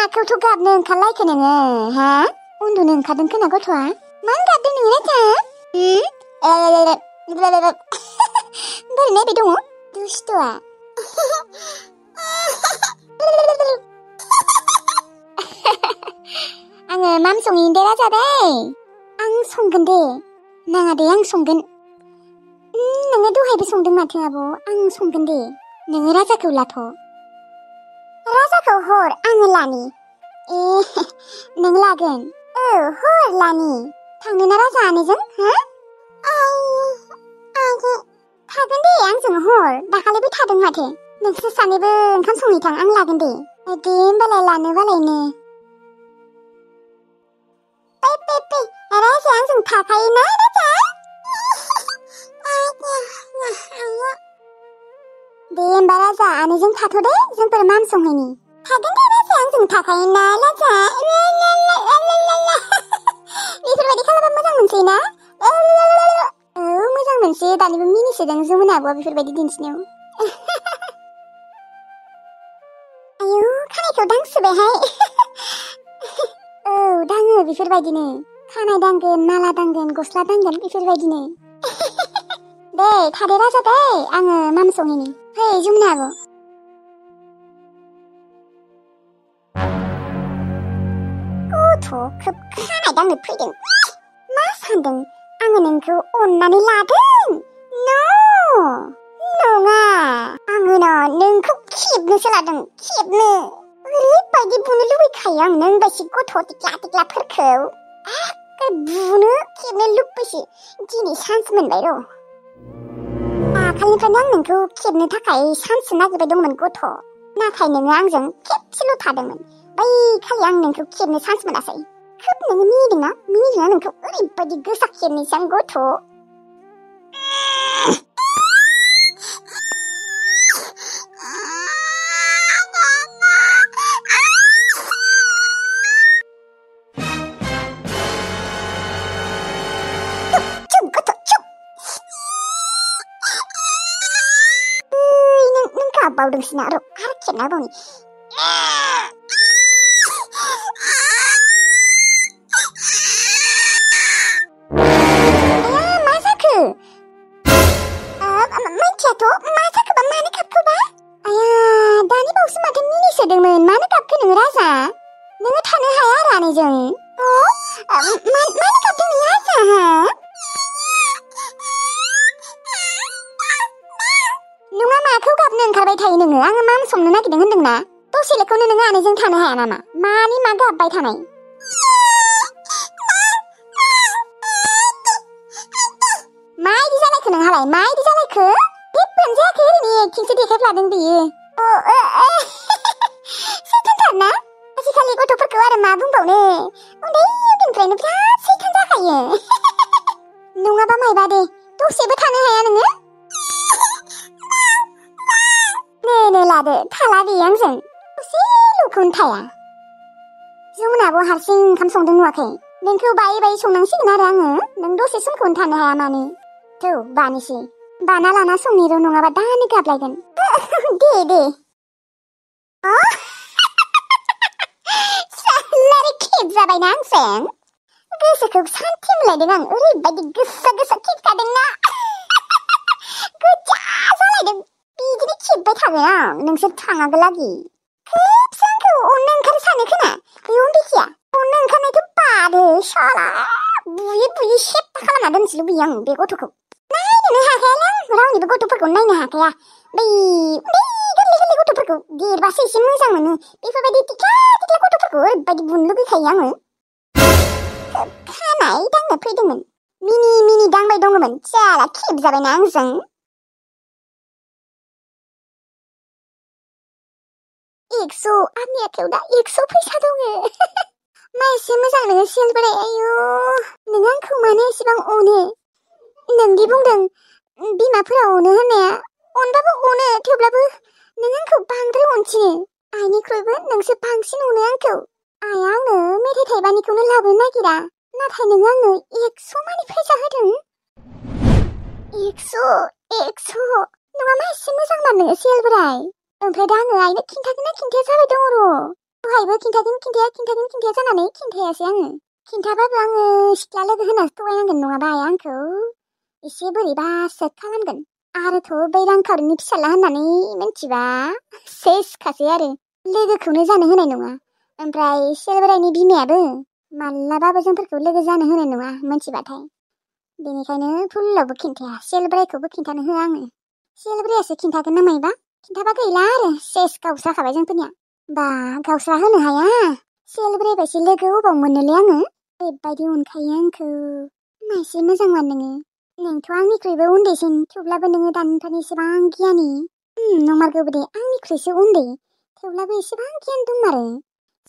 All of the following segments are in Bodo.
माखौथ' गाबनो ओंखारलायखो नोङो हा? उन्दुनो ओंखारदों खोना गथ'आ? मानो गाबदों नोङो राजा? बोरै नायबाय दङ दुस्थ'आ? आङो माम सङैनो दे राजा दै। आं संगोन दे। नाङा दे आं संगोन। नोङो दहायबो संदों माथो आब'। आं संगोन दे। नोङो राजाखौ लाथ'। राजाखौ हर आङो लानि। नों लागोन? औ हर लानि। थांनो ना राजा आनैजों हा? थागोन दे आंजों हर। दाखालिबो थादों माथो। नोंसोर सानैबो ओंखाम संहैथां आं लागोन दे। दे होमबालाय लानोबालायनो। राजा आंजों थाखायोना राजा? दे होमबा राजा आनैजों थाथ' दे जोंफोर माम संहैनि। थागोन दे राजा आंजों थाखायोना राजा? बेफोरबायदि खालामबा मोजां मोनसै ना? औ मोजां मोनसै। दानिबो मिनिसोदों जमुना आब'आ बेफोरबायदि दिन्थिनायाव। आयौ खानायखौ दांसोबायहाय। औ दाङो बेफोरबायदिनो। खानाय दांगोन, माला दांगोन, गस्ला दांगोन बेफोरबायदिनो। दे थादो राजा दे आङो माम संहैनि। फै जमुना आब'। गथ' खोब खानाय दांनो फैदों। मा सानदों आङो नोंखौ अननानै लादों? नङा आङो नोंखौ खेबनोसो लादों। खेबनो ओरैबायदि बुनो लुबैखायो आं नों बायदि गथ' टिक्ला टिक्लाफोरखौ। बुनो खेबनो लुबैसो। दिनै चान्स मोनबाय र'। दाखालिनिफ्रायनो आं नोंखौ खेबनो थाखाय चान्स नागिरबाय दंमोन गथ'। नाथाय नोङो आंजों खेबसेल' थादोंमोन। बै खालि आं नोंखौ खेबनो चान्स मोनासै। खोब नोङो मिनिदोंना नोंखौ ओरैबायदि गोसा खेबनोसै आं गथ'। बावदोंसो ना र' आरो खेबना बावनि। मा जाखो? मिथियाथ' मा जाखोबा मानो गाबखोबा? दानि बावसो माथो मिनिसोदोंमोन। मानो गाबखो नोङो राजा? नोङो थानो हाया आरो आनैजों? मानो गाबदों नोङो राजा हा? नङा माखौ गाबनो ओंखारबाय थायो नोङो? आङो माम संनो नागिरदों होनदोंना? दसेल'खौनो नोङो आनैजों थानो हाया नामा? मानि मा गाबबाय थानाय? मा इदि जालायखो नोंहालाय? मा इदि जालायखो? जेबोआनो जायाखै ओरैनो एक्टिंसो देखायफ्लादों बियो। सैथानथारना? आजिखालि गथ'फोरखौ आरो मा बुंबावनो? उन्दैनिफ्रायनो बिराद सैथान जाखायो। नङाबा मायबा दे दसेबो थानो हाया नोङो? नै लादो थाला बेयो आंजों दसेल'खौनो थाया। जमुना आब' हारसिं ओंखाम संदों नुवाखै? नोंखौ बायै बायै संनांसिगोन आरो आङो। नों दसे समखौनो थानो हाया माने। थौ बानोसै। बाना लाना संनि र' नङाबा दानो गाबलायगोन। दे। सालारे खेबजाबायना आंजों? गोसोखौ सान्थि मोनलायदों आं। ओरैबायदि गोसा खेबखादोंना। गोजा जालायदों। बिदिनो खेबबाय थागोन आं नोंसोर थाङागोलागि। खेबसे आंखौ अननो ओंखारो सानो खोमा? बे उन्दैखिया अननो ओंखारनायखौ बादो साला। बुयै सेबथा खालामना दोनसै लुबैयो आं बे गथ'खौ। नायनोनो हाखायालां रावनिबो गथ'फोरखौ नायनो हाखाया। बै गोरलै गथ'फोरखौ देरबासो एसे मोजां मोनो। बेफोरबायदि टिक्ला गथ'फोरखौ ओरैबायदि बुनो लुबैखायो आङो। खानाय दांनो फैदोंमोन। मिनि दांबाय दङमोन। जाला खेबजाबायना आंजों। आंनि आखायाव दा 100 फैसा दङ। मा एसे मोजां नोङो सेल बोराय। आयु नों आंखौ मानो एसेबां अनो? नोंदि बुंदों बिमाफोरा अनो होननाया अनबाबो अनो थेवब्लाबो नों आंखौ बांद्राय अनसिनो। आइनिख्रुइबो नोंसो बांसिन अनो आंखौ। आइया आंनो मेथाइ थाइबानिखौनो लाबोनो नागिरा। नाथाय नों आंनो 100 मानि फैसा होदों। 100 नङा मा एसे मोजां मा नोङो सेल बोराय। ओमफ्राय दा आङो आइनो खिन्थागोन ना खिन्थाया जाबाय दङ र'। दहायबो खिन्थाया जानानै खिन्थायासै आङो। खिन्थाबाबो आङो सिख्ला लोगो होननासो थगायनांगोन नङाबा आंखौ एसे बोरैबासो खालामगोन। आरोथ' बै रांखावरिनि फिसाला होननानै मिन्थिबा सेसखासै आरो लोगोखौनो जानो होनाय नङा। ओमफ्राय सेलबोरायनि बिमायाबो मालाबाबो जोंफोरखौ लोगो जानो होनाय नङा मिन्थिबाथाय। बेनिखायनो फुल्लावबो खिन्थाया, सेलबोरायखौबो खिन्थानो होआ आङो। सेलबोरायासो खिन्थागोन ना मायबा। खिन्थाबा गैला आरो सेस गावस्राखाबाय जोंफोरनिया। बा गावस्रा होनो हाया। सेलबोरायबायसो लोगो अबाव मोननोलै आङो। ओरैबायदि अनखायो आंखौ। मायसे मोजांमोन नोङो। नोंथ' आंनिख्रुइबो उन्दैसिन, थेवब्लाबो नोङो दानिफ्रायनो एसेबां गियानि। नंमारगौबो दे, आंनिख्रुइसो उन्दै, थेवब्लाबो एसेबां गियान दंमारो।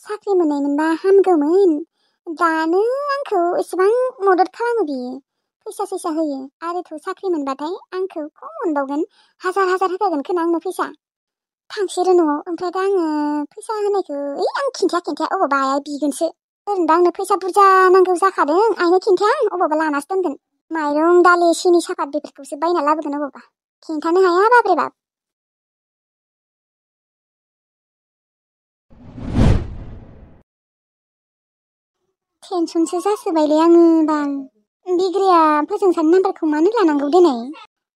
साख्रि मोननायमोनबा हामगौमोन। दानो आंखौ एसेबां मदद खालामो बियो। फैसा सैसा होयो। आरोथ' साख्रि मोनबाथाय आंखौ खम मोनबावगोन, हाजार होखागोन खोना आंनो फैसा। थांसैरो न'आव। ओमफ्राय दा आङो फैसा होनायखौ आं खिन्थाया अबावबा आइया बिगोनसो। ओरैनोबा आंनो फैसा बुरजा नांगौ जाखादों, आइनो खिन्थाया आं अबावबा लानासो दोनगोन। माइरं दालि सिनि सापात बेफोरखौसो बायना लाबोगोन अबावबा। खिन्थानो हाया बाब्रे बाब। टेनसनसो जासोबायलै आङो बाल। बिग्राया फोजोंसारनि नाम्बारखौ मानो लानांगौ देनाय?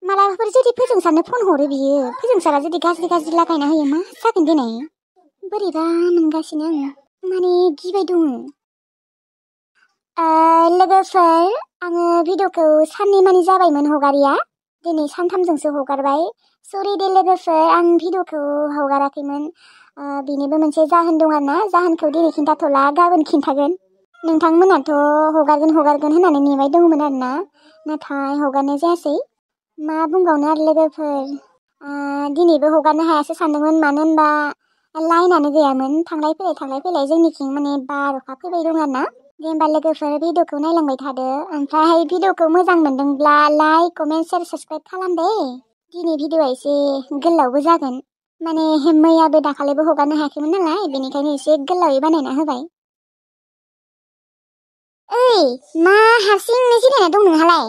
मालाबाफोर जुदि फोजोंसारनो फन हरो बियो, फोजोंसारा जुदि गाज्रि लागायना होयो मा जागोन देनाय? बोरैबा मोनगासिनो आं, माने गिबाय दङ। लोगोफोर, आङो भिडिअखौ साननैमानि जाबायमोन हगारिया। दिनै सानथामजोंसो हगारबाय। सरि दे लोगोफोर, आं भिडिअखौ हगाराखैमोन। बेनिबो मोनसे जाहोन दं आरोना। जाहोनखौ दिनै खिन्थाथ'ला, गाबोन खिन्थागोन। नोंथांमोनाथ' हगारगोन नेबाय दङमोन आरोना, नाथाय हगारनाय जायासै। मा बुंबावनो आरो लोगोफोर, दिनैबो हगारनो हायासो सानदोंमोन। मानो होनबा लाइनानो गैयामोन। थांलाय फैलाय जोंनिथिं माने बार अखा फैबाय दं आरोना। दे होमबा लोगोफोर, भिडिअखौ नायलांबाय थादो। ओमफ्राय भिडिअखौ मोजां मोनदोंब्ला लाइक, कमेन्ट, शेयार, साबस्क्राइब खालाम दे। दिनै भिडिअआ एसे गोलावबो जागोन। माने मैयाबो दाखालिबो हगारनो हायाखैमोन नालाय, बेनिखायनो एसे गोलावै बानायना होबाय। ओइ, मा हारसिंनो जिरायना दं नोंहालाय?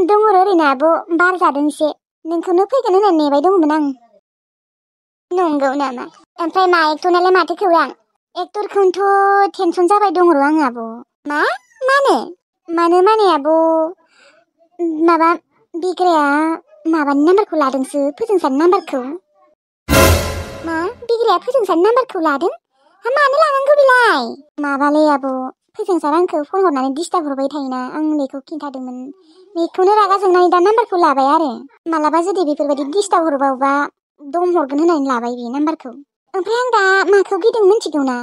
दङ ओरैनो आब', बार जादों एसे। नोंखौनो फैगोन होननानै नेबाय दंमोन आं। नंगौ नामा? ओमफ्राय मा एक्टरनालाय माथो खौरां? एक्टरखौनोथ' टेनसन जाबाय दङ र' आं आब'। मानो माने आब', माबा बिग्राया माबानि नाम्बारखौ लादोंसो, फोजोंसारनि नाम्बारखौ। मा? बिग्राया फोजोंसारनि नाम्बारखौ लादों? मानो लानांगौ बेलाय? माबालै आब', फोजोंसार आंखौ फन हरनानै डिस्टार्ब हरबाय थायोना, आं बेखौ खिन्थादोंमोन। बेखौनो रागा जोंनानै दा नाम्बारखौ लाबाय आरो। मालाबा जुदि बेफोरबायदि डिस्टार्ब हरबावबा दम हरगोन होननानै लाबाय बे नाम्बारखौ। ओमफ्राय आं दा माखौ गिदों मिथिगौ ना?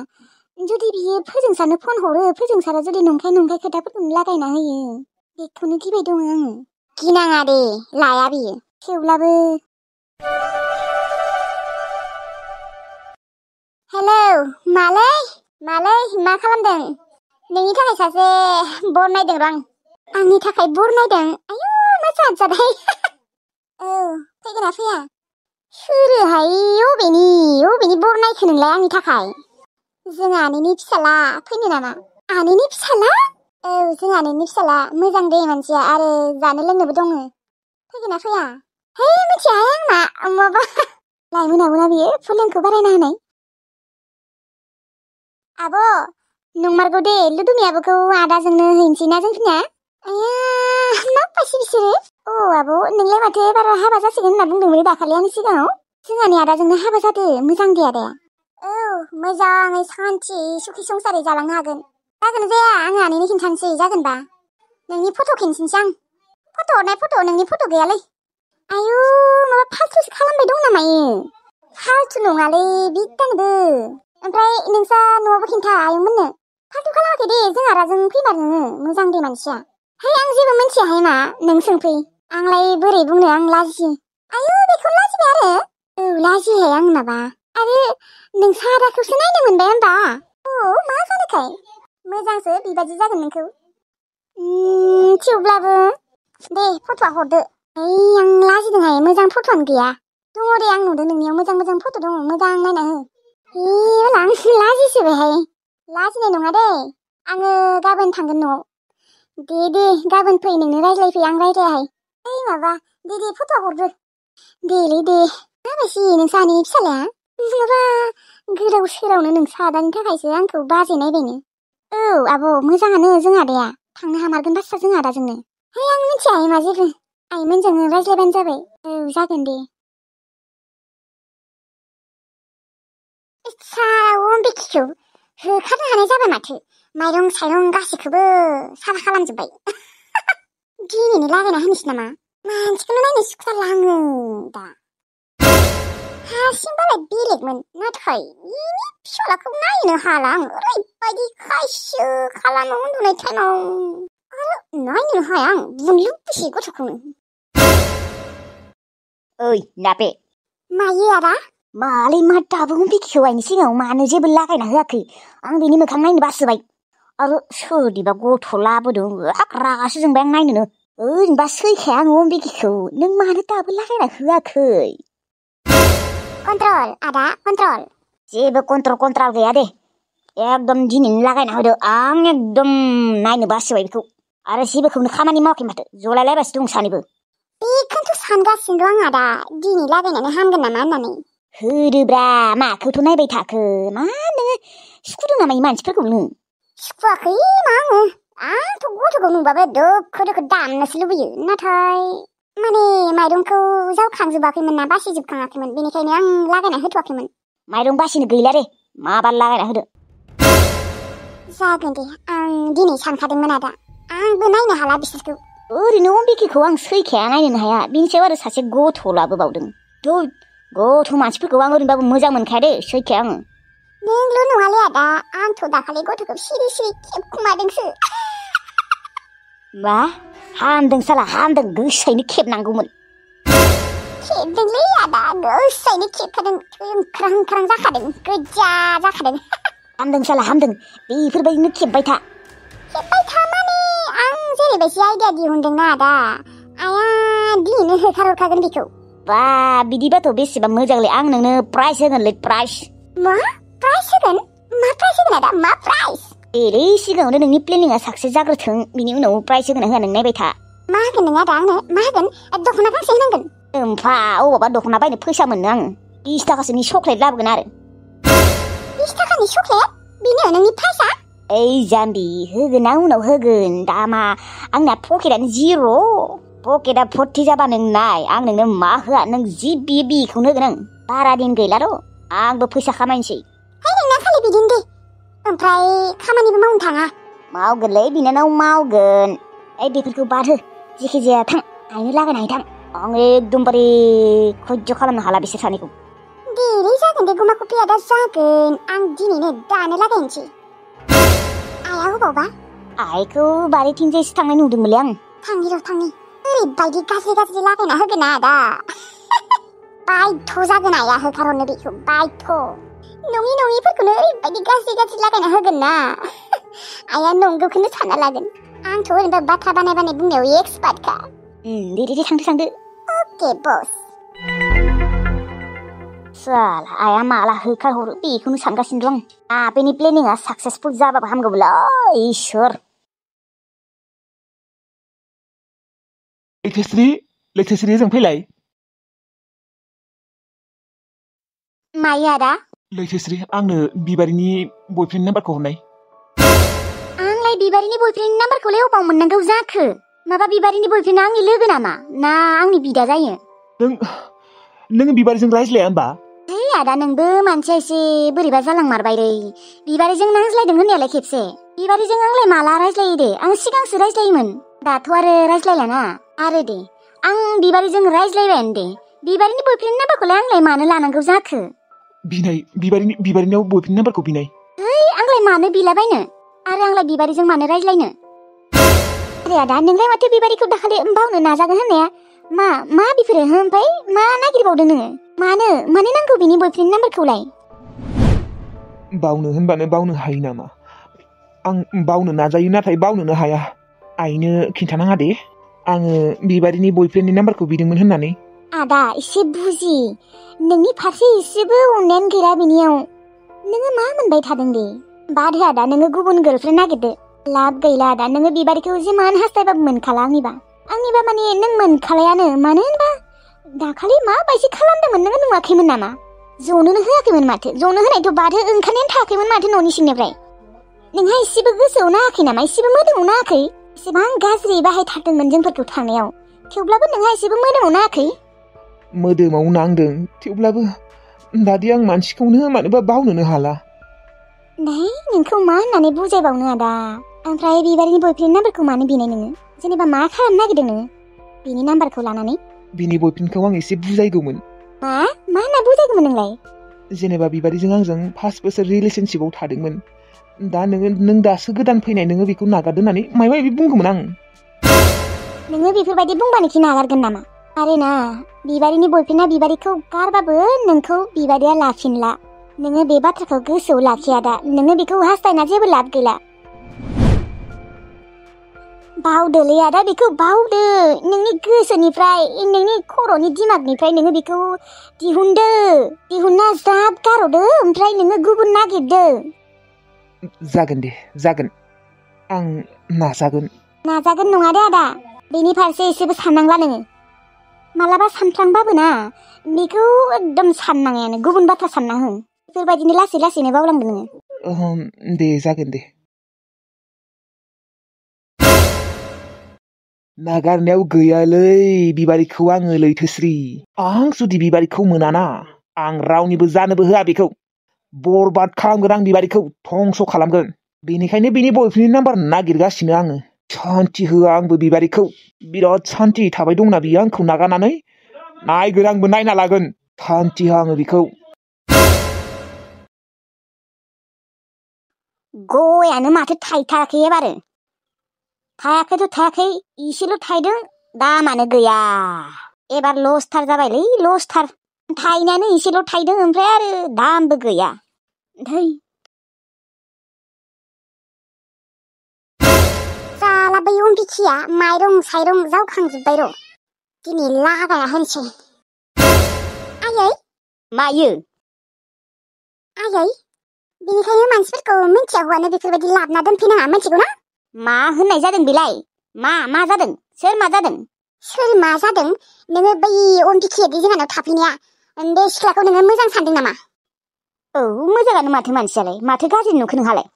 जुदि बियो फोजोंसारनो फन हरो, फोजोंसारा जुदि नंखाय खोथाफोरखौनो लागायना होयो, बेखौनो गिबाय दङ आङो। गिनाङा दे, लाया बियो। थेवब्लाबो। हेलौ, मालै मा खालामदों? नोंनि थाखाय सासे बर नायदों र' आं। आंनि थाखाय बर नायदों? आयौ, मा जादहाय। औ, फैगोना फैया? सोरोहाय? अबेनि बर नायखो नोंलाय आंनि थाखाय? जों आनैनि फिसाला, फैनो नामा? आनैनि फिसाला? औ, जों आनैनि फिसाला। मोजां दे मानसिया, आरो जानो लोंनोबो दङ। फैगोना फैया? है, मिथियाहाय आं माबा लाइमोनाबोना बियो, फुलेंखौ बारायना होनाय। आब', नंमारगौ दे, लुदुमि आब'खौ आदाजोंनो हैनोसै ना जोंफोरनिया? आया, मा पाइसि बिसोरो? औ आब', नोंलाय माथो एबार हाबा जासिगोन होनना बुंदोंमोन दाखालि आंनि सिगाङाव। जोंहानि आदाजोंनो हाबा जादो, मोजां दे आदाया। औ, मोजाङै सान्थि सुखि संसारै जालांनो हागोन। जागोन जाया आं आनैनो खिन्थानोसै, जागोनबा। नोंनि फट' खिन्थिनोसै आं। फट' हरनाय फट', नोंनि फट' गैयालै। आयु, माबा फाल्थुसो खालामबाय दं नामा इयो? फाल्थु नङालै, बिदिनो दो। ओमफ्राय नोंसा न'आवबो खिन्था आयंमोननो। फाल्थु खालामाखै दे, जों आदाजों फैमारनो, मोजां दे मानसिया। है, आं जेबो मिन्थियाहाय मा, नों सोंफै। आंलाय बोरै बुंनो, आं लाजियो। आयु, बेखौनो लाजिबाय आरो? औ, लाजियोहाय आं माबा। आरो नोंसा आदाखौसो नायनो मोनबाय होमबा? औ, मा जानोखाय? मोजांसो, बिबादि जागोन नोंखौ। थेवब्लाबो दे, फट'आ हरदो। ओइ, आं लाजिदोंहाय, मोजां फट'आनो गैया। दङ दे, आं नुदों नोंनियाव मोजां फट' दङ, मोजां नायना हो। आं लाजिसोबायहाय। लाजिनाय नङा दे, आङो गाबोन थांगोन न'आव। दे, गाबोन फै, नोंनो रायज्लायफै, आं रायज्लायाहाय। ओइ माबा, दे फट'आ हरदो। देलै दे, माबायसि नोंसा आनैनि फिसालाया? नङाबा गोदाव सोरावनो नोंसा आदानि थाखायसो आंखौ बाजैनाय बायनो। औ आब' मोजाङानो जों आदाया। थांनो हामारगोन बाथ्रा जों आदाजोंनो। है आं मिथिया मा जेबो। आइमोनजों रायज्लायबानो जाबाय। औ जागोन दे। इस्सा अम्बिखिखौ होखारनो हानाय जाबाय माथो। माइरं साइरं गासैखौबो साफा खालामजोब्बाय। दिनैनो लागायना होनोसै नामा? मानसिखौनो नायनो सुखुथारला आङो दा। हारसिंबालाय बेलेगमोन, नाथाय इनि फिसालाखौ नायनो हाला आं। ओरैबायदि खायसो खालामो उन्दुनाय टाइमाव। आरो नायनो हाया आं, बुनो लुबैसो गथ'खौनो। ओइ नापे मायो आदा? मालै मा दाबो अम्बिखिखौ आइनि सिगाङाव मानो जेबो लागायना होआखै? आं बेनि मोखां नायनो बासोबाय। आरो सोरनिबा गथ' लाबोदों रागासो जोंबाय आं नायनोनो। ओरैनोबा सैखाया आङो अम्बिखिखौ, नों मानो दाबो लागायना होआखै? कन्ट्रल आदा कन्ट्रल। जेबो कन्ट्रल गैया दे। एकदम दिनैनो लागायना होदो। आं एकदम नायनो बासोबाय बेखौ। आरो जेबोखौनो खामानि मावाखै माथो, जलायलायबासो दं सानैबो। बेखौनोथ' सानगासिनो दं आं आदा, दिनै लागायनानै हामगोन नामा होननानै। होदोब्रा, माखौथ' नायबाय थाखो? मा नोङो सुखुदों नामा इ मानसिफोरखौनो? सुखुवाखै मा आङो। आंथ' गथ'खौ नुबाबो दोखो दोखो दामनोसो लुबैयो। नाथाय माने माइरंखौ जावखांजोबाखैमोन ना, बासिजोबखाङाखैमोन। बेनिखायनो आं लागायना होथ'वाखैमोन। माइरं बासिनो गैला दे, माबा लागायना होदो। जागोन दे, आं दिनै सानखादोंमोन आदा। आंबो नायनो हाला बिसोरखौ। ओरैनो अम्बिखिखौ आं सैखाया नायनोनो हाया। बिनि सायाव आरो सासे गथ' लाबोबावदों। गथ' मानसिफोरखौ आं ओरैनोबाबो मोजां मोनखाया दे, सैखाया आङो। नोंल' नङालै आदा, आंथ' दाखालि गथ'खौ सिरि सिरि खेबखुमादोंसो। मा? हामदों साला हामदों, गोसायैनो खेबनांगौमोन। खेबदोंलै आदा, गोसायैनो खेबखादों। ओंख्रां ओंख्रां जाखादों, गोजा जाखादों। हामदों साला हामदों, बेफोरबायदिनो खेबबाय था। खेबबाय था माने आं जेरैबायदि आइडिया दिहुनदोंना आदा, आइया दिनैनो होखारहरखागोन बेखौ। बा बिदिबाथ' बेसेबा मोजांलै, आं नोंनो प्राइज होगोनलै, प्राइज। मा? प्राइज होगोन? मा प्राइज होगोन आदा? मा प्राइज? एलै सिगाङावनो नोंनि प्लेनिंआ साक्सेस जाग्रोथों, बिनि उनाव प्राइज होगोन ना होआ नों नायबाय था। मा होगोन नों आदा आंनो? मा होगोन? दख'ना गांसे होनांगोन। ओमफा अबावबा दख'ना बायनो फैसा मोननो आङो 20 थाखासोनि चक्लेट लाबोगोन आरो। 20 थाखानि चक्लेट? बेनो नोंनि प्राइजआ? ओइ जाम्बि, होगोन ना उनाव होगोन। दामा आंना पकेटआनो जिर'। पकेटआ भर्ति जाबा नों नाय, आं नोंनो मा होआ, नों जि बियो बेखौनो होगोन आं। बारा दिन गैला र', आंबो फैसा खामायनोसै। है नोंना खालि बिदिनो दे। ओमफ्राय खामानिबो मावनो थाङा? मावगोनलै बिनानाव मावगोन। ओइ बेफोरखौ बाद हो, जेखि जाया थां, आइनो लागायनानै थां। आं एकदमबारे खयज' खालामनो हाला बिसोर सानैखौ। देलै जागोन दे गुमा कफि आदा, जागोन। आं दिनैनो दानो लागायनोसै। आइया अबावबा? आइखौ बारिथिंजायसो थांनाय नुदोंमोनलै आं। थांनि र' थांनि। ओरैबायदि गाज्रि लागायना होगोन ना आदा। बायध' जागोन आइया होखारहरनो बेखौ, बायध'। नङिफोरखौनो ओरैबायदि गाज्रि लागायना होगोन ना। आइया नंगौखौनो सानना लागोन। आंथ' ओरैनो बाथ्रा बानाय बुंनायाव एक्सपार्टखा। दे थांदो। अके बस। साला आइया माला होखारहरो बेखौनो सानगासिनो दं आं। बेनि प्लेनिंआ साक्सेसफुल जाबाबो हामगौमोनलै इसोर। लैथोश्री जों फैलाय। मायो आदा? लैथोश्री, आंनो बिबारिनि बयफ्रेन्ड नाम्बारखौ हरनाय। आंलाय बिबारिनि बयफ्रेन्डनि नाम्बारखौलाय अबाव मोननांगौ जाखो? माबा बिबारिनि बयफ्रेन्डआ आंनि लोगो नामा? ना आंनि बिदा जायो? नों बिबारिजों रायज्लाया होमबा? है आदा, नोंबो मानसिया एसे बोरैबा जालांमारबायलै। बिबारिजों नांज्लायदों होननायालाय खेबसे। बिबारिजों आंलाय माला रायज्लायो दे? आं सिगांसो रायज्लायोमोन, दाथ' आरो रायज्लायलाना। आरो दे आं बिबारिजों रायज्लायबायानो दे। बिबारिनि बयफ्रेन्ड नाम्बारखौलाय आंलाय मानो लानांगौ जाखो? बिनाय, बिबारिनाव बयफ्रेन्ड नाम्बारखौ बिनाय। है आंलाय मानो बिलाबायनो? आरो आंलाय बिबारिजों मानो रायज्लायनो? अरे आदा, नोंलाय माथो बिबारिखौ दाखालि बावनो नाजागोन होननाया मा बेफोरो? ओमफ्राय मा नागिरबावदों नोङो? मानो नांगौ बिनि बयफ्रेन्ड नाम्बारखौलाय? बावनो होनबानो बावनो हायो नामा? आं बावनो नाजायो, नाथाय बावनोनो हाया। आइनो खिन्थानाङा दे आङो बिबारिनि बयफ्रेन्डनि नाम्बारखौ बिदोंमोन होननानै। आदा एसे बुजि, नोंनि फारसे एसेबो अननायानो गैला बिनियाव। नोङो मा मोनबाय थादों दे? बाद हो आदा, नोङो गुबुन गार्लफ्रेन्ड नागिरदो। लाब गैला आदा, नोङो बिबारिखौ जिमान हास्थायबाबो मोनखाला आंनिबा माने नों मोनखालायानो। मानो होनबा दाखालि माबायदि खालामदोंमोन नोङो नुवाखैमोन नामा? जनोनो होआखैमोन माथो जनो होनायथ' बाथो ओंखारनायानो थायाखैमोन माथो न'नि सिंनिफ्राय नोंहा एसेबो गोसोआव नाङाखै नामा एसेबो मोदोमाव नाङाखै एसेबां गाज्रि बाहायथारदोंमोन जोंफोरखौ थांनायाव थेवब्लाबो नोंहा एसेबो मोदोमाव नाङाखै मोदोमाव नांदों थेवब्लाबो दादि आं मानसिखौनो मानोबा बावनोनो हाला नै नोंखौ मा होननानै बुजायबावनो आदा ओमफ्राय बिबारिनि बयफ्रेन्ड नाम्बारखौ मानो बिनाय नोङो जेनेबा मा खालामनो नागिरदों नोङो बिनि नाम्बारखौ लानानै बिनि बयफ्रेन्डखौ आं एसे बुजायगौमोन मा होनना बुजायगौमोन नोंलाय जेनेबा बिबारिजों आंजों 5 बोसोर रिलेशनशिपआव थादोंमोन दा नों दासो गोदान फैनाय नोङो बेखौ नागारदो होननानै माबा माबि बुंगौमोन आं नोङो बेफोरबायदि बुंबानोखि नागारगोन नामा आरे ना बिबारिनि बयफ्रेन्डा बिबारिखौ गारबाबो नोंखौ बिबारिया लाफिनला नोङो बे बाथ्राखौ गोसोआव लाखिया दा नोङो बेखौ हास्थायना जेबो लाब गैला बावदोलै आदा बेखौ बावदो नोंनि गोसोनिफ्राय नोंनि खर'नि दिमागनिफ्राय नोङो बेखौ दिहुनना ज्राब गारहरदो ओमफ्राय नोङो गुबुन नागिरदो जागोन दे जागोन आं नाजागोन नङा दे आदा बेनि फारसे एसेबो साननांला नोङो मालाबा सानफ्लांबाबो ना बेखौ एकदम साननाङायानो गुबुन बाथ्रा सानना हो बेफोरबायदिनो लासै लासैनो बावलांदो नोङो दे जागोन दे नागारनायाव गैयालै बिबारिखौ आङो लैथोस्रि आं जुदि बिबारिखौ मोनाना आं रावनिबो जानोबो होआ बेखौ बरबाद खालामगोन आं बिबारिखौ धंस' खालामगोन बेनिखायनो बिनि बयफ्रेन्डनि नाम्बार नागिरगासिनो आङो सान्ति होआ आंबो बिबारिखौ बिराद सान्ति थाबाय दंना बियो आंखौ नागारनानै नायगोन आंबो नायना लागोन सान्ति होआ आङो बिखौ गयानो माथो थायथाराखै एबारो थायाखै इसेल' थायदों दामानो गैया एबार लसथार जाबायलै लसथार थायनायानो इसेल' थायदों ओमफ्राय आरो दामबो गैया धै साला बै अनबिखिया माइरं साइरं जावखांजोब्बाय र' दिनै लागाया होनसै आयै मायो आयै बेनिखायनो मानसिफोरखौ मिन्थिया हौवानो बेफोरबायदि लाबना दोनफैनाङा मिथिगौ ना मा होननाय जादों बेलाय मा जादों सोर मा जादों नोङो बै अनबिखियादि जोंहानाव थाफैनाया बे सिख्लाखौ नोङो मोजां सानदों नामा औ मोजाङानो माथो मानसियालाय माथो गाज्रि नुखो नोंहालाय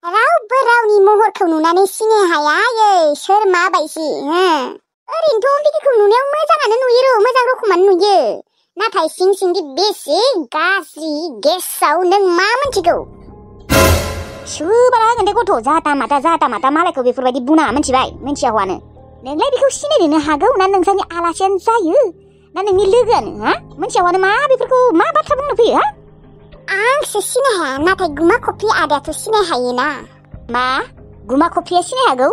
रावबो रावनि महरखौ नुनानै सिनाय हाया आयै सोर माबायदि ओरैनोथ' अनबिखिखौ नुनायाव मोजाङानो नुयो र' मोजां रखमानो नुयो नाथाय सिं सिंनि बेसे गाज्रि गेसाव नों मा मिथिगौ सुबारा होगोन दे गथ' जाहाथा माथा मालायखौ बेफोरबायदि बुंनाङा मिथिबाय मिन्थिया हौवानो नोंलाय बेखौ सिनायनोनो हागौ ना नोंसानि आलासियानो जायो ना नोंनि लोगोआनो मिन्थिया हौवानो मा बेफोरखौ मा बाथ्रा बुंनो फैयो आंसो सिनाय हाया नाथाय गुमा खफ्रि आदायाथ' सिनाय हायोना मा गुमा खफ्रिया सिनाय हागौ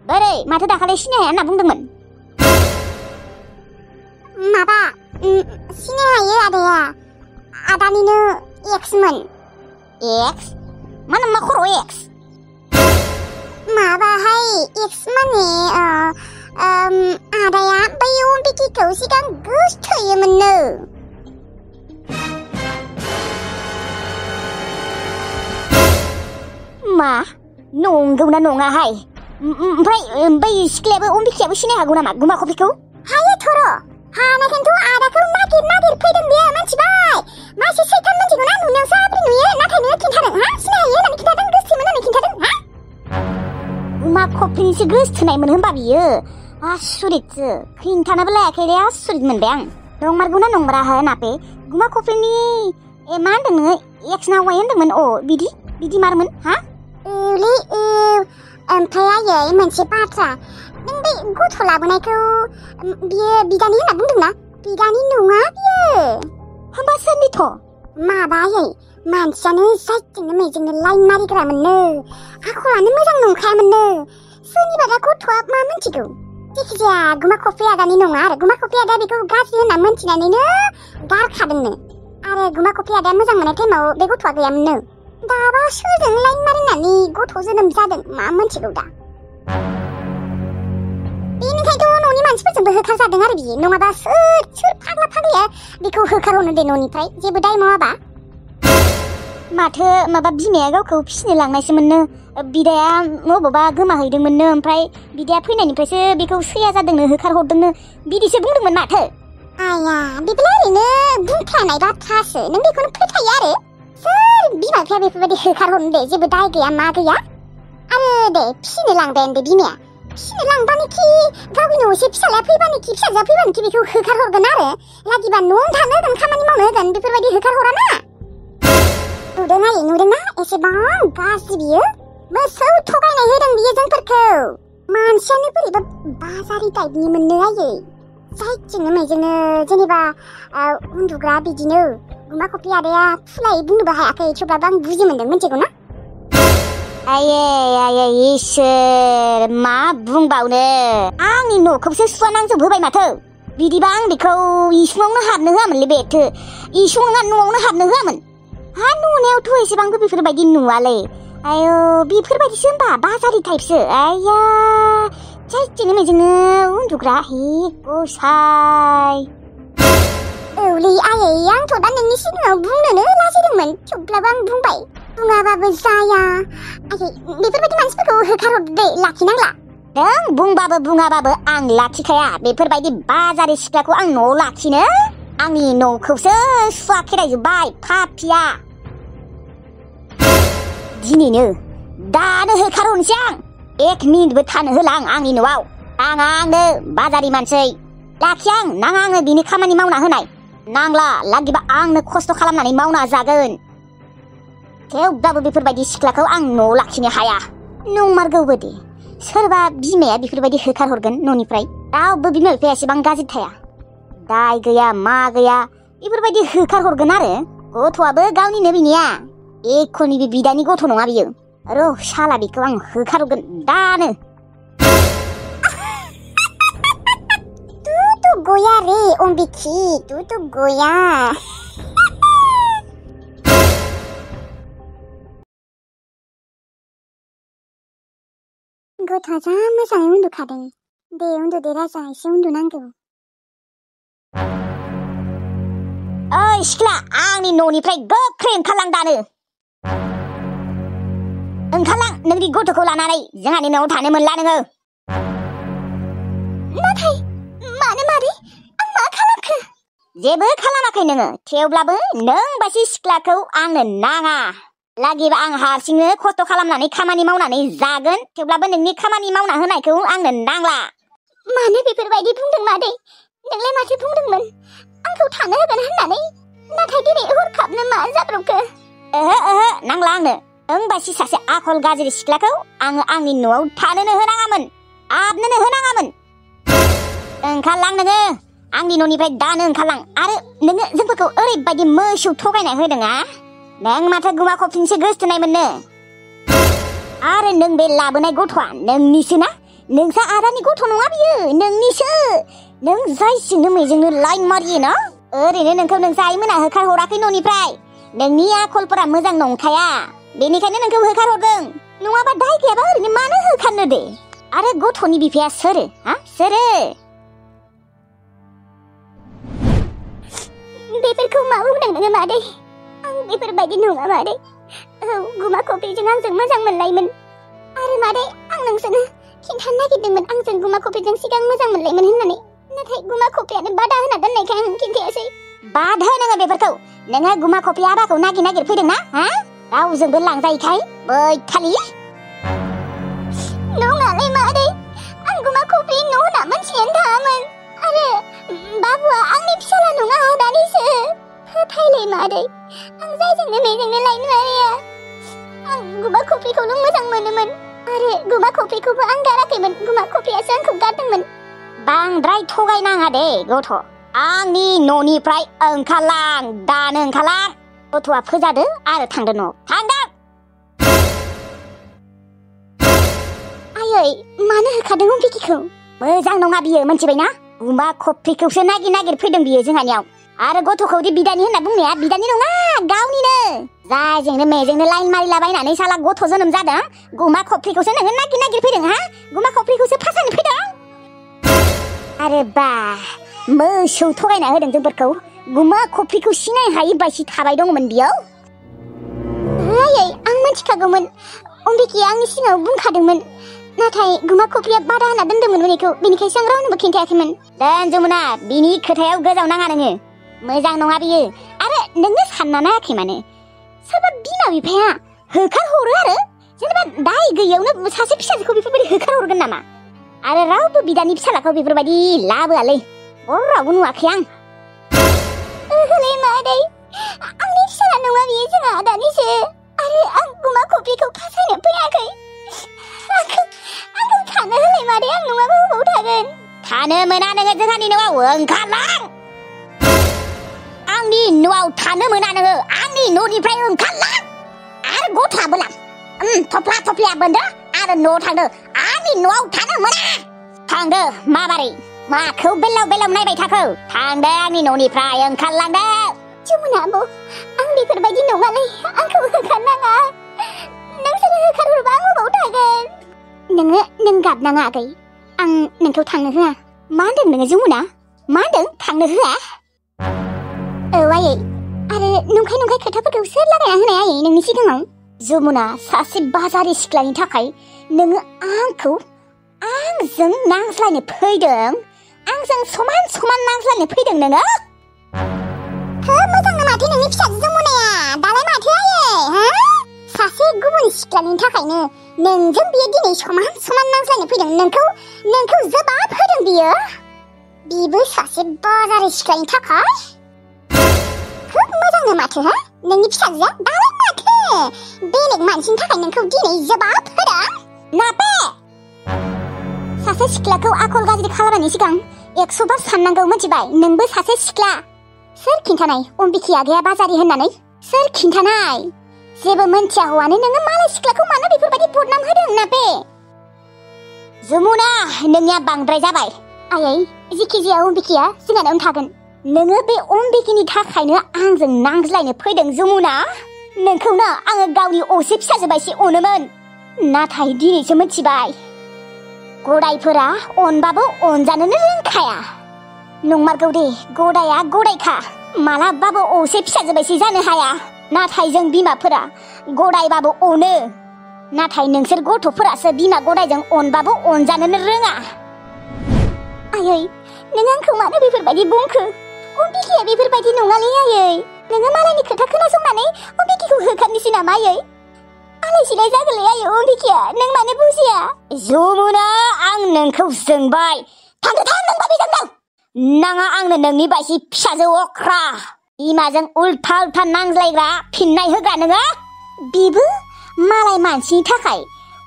बोरै माथो दाखालि सिनाय हाया होनना बुंदोंमोन माबा सिनाय हायो आदाया आदानिनो एक्समोन एक्स मा खर' एक्स माबाहाय एक्स माने आदाया बै अनबिखिखौ सिगां गोसथोयोमोननो मा नंगौना नङाहाय ओमफ्राय बै सिख्लायाबो अनबिखियाबो सिनाय हागौ नामा गुमा खफ्रिखौ हायो थर' हानायखायनोथ' आदाखौ नागिर फैदों बेयो मिथिबाय मासे सैथान मिथिगौ ना नुनायाव साब्रै नुयो नाथाय नोङो खिन्थादों सिनाय हायो होननानै खिन्थादों गोसोमोन होननानै खिन्थादों गुमा खफ्रिनिसो गोसथोनायमोन होनबा बियो आसुरितसो खिन्थानोबो लायाखैले आसुरित मोनबाय आं नंमारगौना नंमारा हो नापे गुमा खफ्रिनि मा होनदों नोङो एक्स ना वाइ होनदोंमोन बिदि मारमोन औलै ओमफ्राय आयै मोनसे बाथ्रा नों बे गथ' लाबोनायखौ बियो बिदानि होनना बुंदोंना बिदानि नङा बियो होमबा सोरनिथ' माबा आयै मानसियानो जायजोंनो मेजोंनो लाइन मारिग्रामोननो आखलानो मोजां नंखायामोननो सोरनिबा दा गथ'आ मा मिथिगौ जायखिजाया गुमा खफ्रि आदानि नङा आरो गुमा खफ्रि आदा बेखौ गाज्रि होनना मोनथिनानैनो गारखादोंनो आरो गुमा खफ्रि आदाया मोजां मोननाय टाइमाव बे गथ'आ गैयामोननो दाबा सोरजों लाइन मारिनानै गथ' जोनोम जादों मा मिथिगौ दा बेनिखायथ' न'नि मानसिफोरजोंबो होखारजादों आरो बियो नङाबा सोर फाग्ला फाग्लाया बेखौ होखारहरनो दे न'निफ्राय जेबो दाय मावाबा माथो माबा बिमाया गावखौ फिसिनो लांनायसोमोननो बिदाया बबावबा गोमाहैदोंमोननो ओमफ्राय बिदाया फैनायनिफ्रायसो बेखौ सैया जादोंनो होखारहरदोंनो बिदिसो बुंदोंमोन माथो आया बेफोर ओरैनो बुंफ्लानाय बाथ्रासो नों बेखौनो फोथायो आरो सोर बिमा बिफाया बेफोरबायदि होखारहरनो दे जेबो दाय गैया मा गैया आरो दे फिसिनो लांबाय दे बिमाया फिसिनो लांबानोखि गावनि न'से फिसालाया फैबानोखि फिसाजोआ फैबानोखि बेखौ होखारहरगोन आरो लागिबा न'आवनो थानो होगोन खामानि मावनो होगोन बेफोरबायदि होखारहराना नुदों आयै नुदोंना एसेबां गाज्रि बियो मोसौ थगायनाय होदों बियो जोंफोरखौ मानसियानो बोरैबा बाजारि टाइपनि मोननो आयै जायजोंनो मैजोंनो जेनेबा उन्दुग्रा बिदिनो गुमा खफ्रि आदाया फुलायै बुंनोबो हायाखै थेवब्लाबो आं बुजि मोनदों मिथिगौ ना आये इसोर मा बुंबावनो आंनि न'खौसो सुवा नांजोबहोबाय माथो बिदिबा आं बेखौ इसिङावनो हाबनो होआमोनलै बेथो इसिं नङा न'आवनो हाबनो होआमोन हा नुनायावथ' एसेबांबो बेफोरबायदि नुवालै आयौ बेफोरबायदिसो होनबा बाजारि टाइपसो आया जायजोंनो मैजोंनो उन्दुग्रा हे गसाय औलै आयै आंथ' दा नोंनि सिगाङाव बुंनोनो लाजिदोंमोन थेवब्लाबो आं बुंबाय बुङाबाबो जाया आयै बेफोरबायदि मानसिफोरखौ होखारहरदो लाखिनांला नों बुंबाबो बुङाबाबो आं लाखिखाया बेफोरबायदि बाजारि सिख्लाखौ आं न'आव लाखिनो आंनि न'खौसो सुवा खेरायजोब्बाय पापिया दिनैनो दानो होखारहरनोसै आं 1 मिनिटबो थानो होला आंनि न'आव नाङा आंनो बाजारि मानसि लाखिया आं नाङा आंनो बिनि खामानि मावना होनाय नांला लागिबा आंनो खस्थ' खालामनानै मावना जागोन थेवब्लाबो बेफोरबायदि सिख्लाखौ आं न'आव लाखिनो हाया नंमारगौबो दे सोरबा बिमाया बेफोरबायदि होखारहरगोन न'निफ्राय रावबो बिमा बिफाया एसेबां गाज्रि थाया दाय गैया मा गैया बेफोरबायदि होखारहरगोन आरो गथ'आबो गावनिनो बिनिया एखनिबो बिदानि गथ' नङा बियो र' साला बेखौ आं होखारहरगोन दानो तू गोया रे अम्बिखि तू गोया गथ'आ जा मोजाङै उन्दुखादों दे उन्दुदे राजा एसे उन्दुनांगौ ओइ सिख्ला आंनि न'निफ्राय गोख्रै ओंखारलां दानो ओंखारलां नोंनि गथ'खौ लानानै जोंहानि न'आव थानो मोनला नोङो नाथाय मानो मादै आं मा खालामखो जेबो खालामाखै नोङो थेवब्लाबो नों बायदि सिख्लाखौ आंनो नाङा लागिबा आं हारसिंनो खस्थ' खालामनानै खामानि मावनानै जागोन थेवब्लाबो नोंनि खामानि मावना होनायखौ आंनो नांला मानो बेफोरबायदि बुंदों मादै नोंलाय माथो बुंदोंमोन आंखौ थानो होगोन होननानै नाथाय दिनै हरखाबनो मा जाब्रबखो ओहो नांला आंनो नों बायदि सासे आखल गाज्रि सिख्लाखौ आङो आंनि न'आव थानोनो होनाङामोन हाबनोनो होनाङामोन ओंखारलां नोङो आंनि न'निफ्राय दानो ओंखारलां आरो नोङो जोंफोरखौ ओरैबायदि मोसौ थगायना होदों नों माथो गुमा खफ्रिनिसो गोसथोनाय मोननो आरो नों बे लाबोनाय गथ'आ नोंनिसो ना नोंसा आदानि गथ' नङा बियो नोंनिसो नों जायजोंनो मैजोंनो लाइन मारियो ना ओरैनो नोंखौ नोंसा आइमोना होखारहराखै न'निफ्राय नोंनि आखलफोरा मोजां नंखाया बेनिखायनो नोंखौ होखारहरदों नङाबा दाय गैयाबा ओरैनो मानो होखारनो दे आरो गथ'नि बिफाया सोरो सोरो बेफोरखौ मा बुंदों नोङो मादै आं बेफोरबायदि नङा मादै औ गुमा खफ्रिजों आंजों मोजां मोनलायमोन आरो मादै आं नोंसोरनो खिन्थानो नागिरदोंमोन आंजों गुमा खफ्रिजों सिगां मोजां मोनलायमोन होननानै नाथाय गुमा खफ्रियानो बादा होना दोननायखाय आं खिन्थायासै बाद हो नोङो बेफोरखौ नोङो गुमा खफ्रि आबाखौ नागिर फैदों ना रावजोंबो लांजायैखाय बैखालि नङालै मादै आं गुमा खफ्रि न' होनना मोनथिनानै थाङामोन आरो बाबुआ आंनि फिसाला नङा आदानिसो फोथायलै मादै आं जायजोंनो मेजोंनो लायनो मारिया आं गुमा खफ्रिखौनो मोजां मोनोमोन आरो गुमा खफ्रिखौबो आं गाराखैमोन गुमा खफ्रियासो आंखौ गारदोंमोन बांद्राय थगायनाङा दे गथ' आंनि न'निफ्राय ओंखारलां दानो ओंखारलां गथ'आ फोजादो आरो थांदो न'आव थांदो आयै मानो होखादों अम्बिकिखौ मोजां नङा बियो मोनथिबायना गुमा खफ्रिखौसो नागिर फैदों बियो जोंहानियाव आरो गथ'खौदि बिदानि होनना बुंनाया बिदानि नङा गावनिनो जायजोंनो मेजोंनो लाइन मारिलाबायनानै साला गथ' जोनोम जादों गुमा खफ्रिखौसो नोङो नागिर फैदों गुमा खफ्रिखौसो फासानो फैदों आरो बा मोसौ थगायना होदों जोंफोरखौ गुमा खफ्रिखौ सिनाय हायि बायदि थाबाय दंमोन बेयाव आयै आं मिथिखागौमोन अम्बिकिया आंनि सिगाङाव बुंखादोंमोन नाथाय गुमा खफ्रिया बादा होना दोन्दोंमोन बेनिखायसो आं रावनोबो खिन्थायाखैमोन। दोन जमुना, बिनि खोथायाव गोजाव नाङा नोङो। मोजां नङा बियो। आरो नोंनो सानना नायाखै माने सोरबा बिमा बिफाया होखारहरो आरो जेनेबा दाय गैयैयावनो सासे फिसाजोखौ बेफोरबायदि होखारहरगोन नामा? आरो रावबो बिदानि फिसालाखौ बेफोरबायदि लाबोआलै। रावबो नुवाखै आं। ओहोलै मादै, आंनि फिसाला नङा बियो, जोंहा आदानिसो। आरो आं गुमा खफ्रिखौ फासायनो फैयाखै। आंखौ थानो होलाय मादै, आं नङाबा बबाव थागोन? थानो मोना नोङो जोंहानि न'आव, ओंखारलां। आंनि न'आव थानो मोना नोङो, आंनि न'निफ्राय ओंखारलां। आरो गथ'आबो लां, थफ्ला थफ्लिया बोन्दो आरो न'आव थांदो। आंनि न'आव थानो मोना। थांदो, माबारै माखौ बेलाव बेलाव नायबाय थाखो? थांदो आंनि न'निफ्राय, ओंखारलांदो। जमुना आब', आं बेफोरबायदि नङालै, आंखौ होखारनाङा। नोंसोर होखारहरबा आं बबाव थागोन? नों गाबनाङा आगै, आं नोंखौ थांनो होआ। मा होनदों नोङो जमुना? मा होनदों? थांनो होआ? औ आयै, आरो नंखाय खोथाफोरखौ सोर लागायना होनाय आयै नोंनि सिगाङाव? जमुना, सासे बाजारि सिख्लानि थाखाय नोङो आंजों नांज्लायनो फैदों? आंजों समान समान नांज्लायनो फैदों नोङो? मोजां माथो नोंनि फिसाजो जमुनाया। दालाय माथो आयै, सासे गुबुन सिख्लानि थाखायनो नोंजों बियो दिनै समान समान नांज्लायनो फैदों। नोंखौ जबाब होदों बियो। बिबो सासे बाजारि सिख्लानि थाखाय खोब मोजांनो माथो, नोंनि फिसाजोआ। दालाय माथो बेलेग मानसिनि थाखाय नोंखौ दिनै जबाब होदों? नापे, सासे सिख्लाखौ आखल गाज्रि खालामनायनि सिगां 100 बार साननांगौ, मिथिबाय? नोंबो सासे सिख्ला। सोर खिन्थानाय अम्बिखि आगैया बाजारि होननानै? सोर खिन्थानाय? जेबो मोनथिया हौवानो नोङो मालाय सिख्लाखौ मानो बेफोरबायदि बदनाम होदों नापे? जमुना, नोंनिया बांद्राय जाबाय। आयै, जिखि जाया अम्बिखिया जोंहानावनो थागोन। नोङो बे अम्बिकिनि थाखायनो आंजों नांज्लायनो फैदों जमुना। नोंखौनो आङो गावनि असे फिसाजो बायदि अनोमोन, नाथाय दिनैसो मिथिबाय गदायफोरा अनबाबो अनजानोनो रोंखाया। नंमारगौ दे, गदाया गदायखा, मालाबाबो असे फिसाजो बायदि जानो हाया। नाथाय जों बिमाफोरा गदायबाबो अनो, नाथाय नोंसोर गथ'फोरासो बिमा गदायजों अनबाबो अनजानोनो रोङा। आयै, नों आंखौ मानो बेफोरबायदि बुंखो? अम्बिखिया बेफोरबायदि नङालै आयै। नोङो मालायनि खोथा खोनासंनानै अम्बिखिखौ होखारनोसै नामा आयै? आलाय सिलाय जागोनलै आयै अम्बिखिया, नों मानो बुजिया? जमुना, आं नोंखौ जोंबाय। थांदो, नों बाबि जोंदों। नाङा आंनो नोंनि बायदि फिसाजो अख्रा, बिमाजों उल्था उल्था नांज्लायग्रा फिननाय होग्रा नोङो। बिबो मालाय मानसिनि थाखाय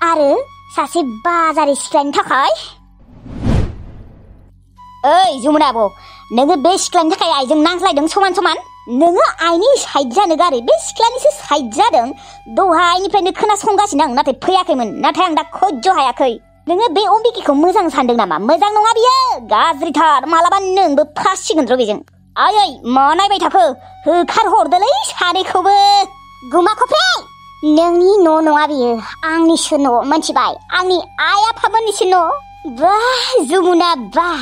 आरो सासे बाजारि सिख्लानि थाखाय। ओइ जमुना आब', नोङो बे सिख्लानि थाखाय आइजों नांज्लायदों समान समान? नोङो आइनि साइड जानो गारै बे सिख्लानिसो साइड जादों। दहायनिफ्रायनो खोनासंगासिनो आं, नाथाय फैयाखैमोन। नाथाय आं दा खयज' हायाखै। नोङो बे अम्बिकिखौ मोजां सानदों नामा? मोजां नङा बियो, गाज्रिथार। मालाबा नोंबो फासिगोन र' बेजों। आयै, मा नायबाय थाखो? होखार हरदोलै सानैखौबो। गुमा खफ्रि, नोंनि न' नङा बियो, आंनिसो न', मिथिबाय? आंनि आइ आफामोननिसो न'। बाह जमुना बाह,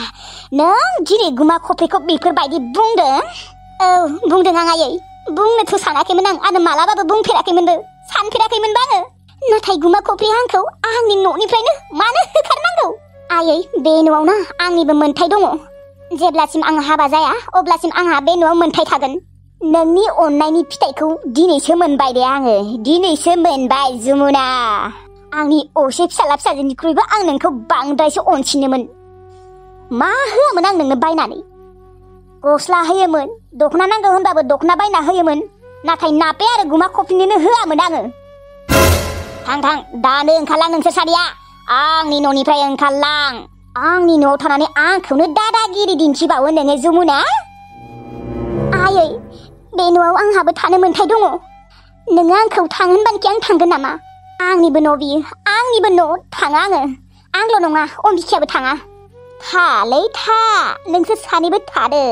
नों दिनै गुमा खफ्रिखौ बेफोरबायदि बुंदों? औ बुंदों आं आयै, बुंनोथ' सानाखैमोन आं, आरो मालाबाबो बुंफेराखैमोनबो, सानफेराखैमोनबो आङो। नाथाय गुमा खफ्रिया आंखौ आंनि न'निफ्रायनो मानो होखारनांगौ? आयै, बे न'आवनो आंनिबो मोन्थाय दङ। जेब्लासिम आं हाबा जाया अब्लासिम आंहा बे न'आव मोन्थाय थागोन। नोंनि अननायनि फिथाइखौ दिनैसो मोनबाय दे आङो, दिनैसो मोनबाय जमुना। आंनि असे फिसाला फिसाजोनिख्रुइबो आं नोंखौ बांद्रायसो अनसिनोमोन। मा होआमोन आं नोंनो बायनानै? गस्ला होयोमोन, दख'ना नांगौ होनबाबो दख'ना बायना होयोमोन, नाथाय नापे आरो गुमा खफ्रिनोनो होआमोन आङो। थां, दानो ओंखारलां नोंसोर सानैया। आंनि न'निफ्राय ओंखारलां। आंनि न'आव थानानै आंखौनो दादागिरि दिन्थिबावो नोङो जमुना। आयै, बे न'आव आंहाबो थानो मोन्थाय दङ। नोङो आंखौ थां होनबानोखि आं थांगोन नामा? आंनिबो न' बियो, आंनिबो न', थाङा आङो। आंल' नङा, अम्बिखियाबो थाङा। थालै था, नोंसोर सानैबो थादो,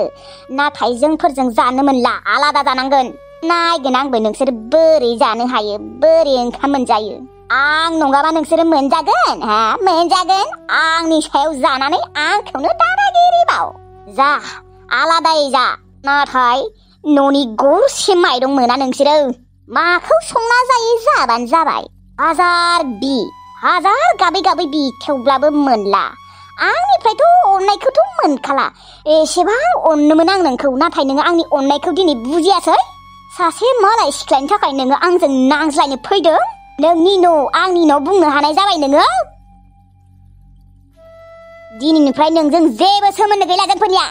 नाथाय जोंफोरजों जानो मोनला, आलादा जानांगोन। नायगोन आंबो नोंसोर बोरै जानो हायो, बोरै ओंखाम मोनजायो। आं नङाबा नोंसोरो मोनजागोन, मोनजागोन। आंनि सायाव जानानै आंखौनो दादागिरि बाव। जा, आलादायै जा, नाथाय न'नि गरसे माइरं मोना नोंसोरो। माखौ संना जायो जाबानो जाबाय। हाजार गाबै गाबै बिखेवब्लाबो मोनला। आंनिफ्रायथ' अननायखौथ' मोनखाला। एसेबां अननोमोन आं नोंखौ, नाथाय नोङो आंनि अननायखौ दिनै बुजियासै। सासे मालाय सिख्लानि थाखाय नोङो आंजों नांज्लायनो फैदों। नोंनि न' आंनि न' बुंनो हानाय जाबाय नोङो। दिनैनिफ्राय नोंजों जेबो सोमोन्दो गैला जोंफोरनिया।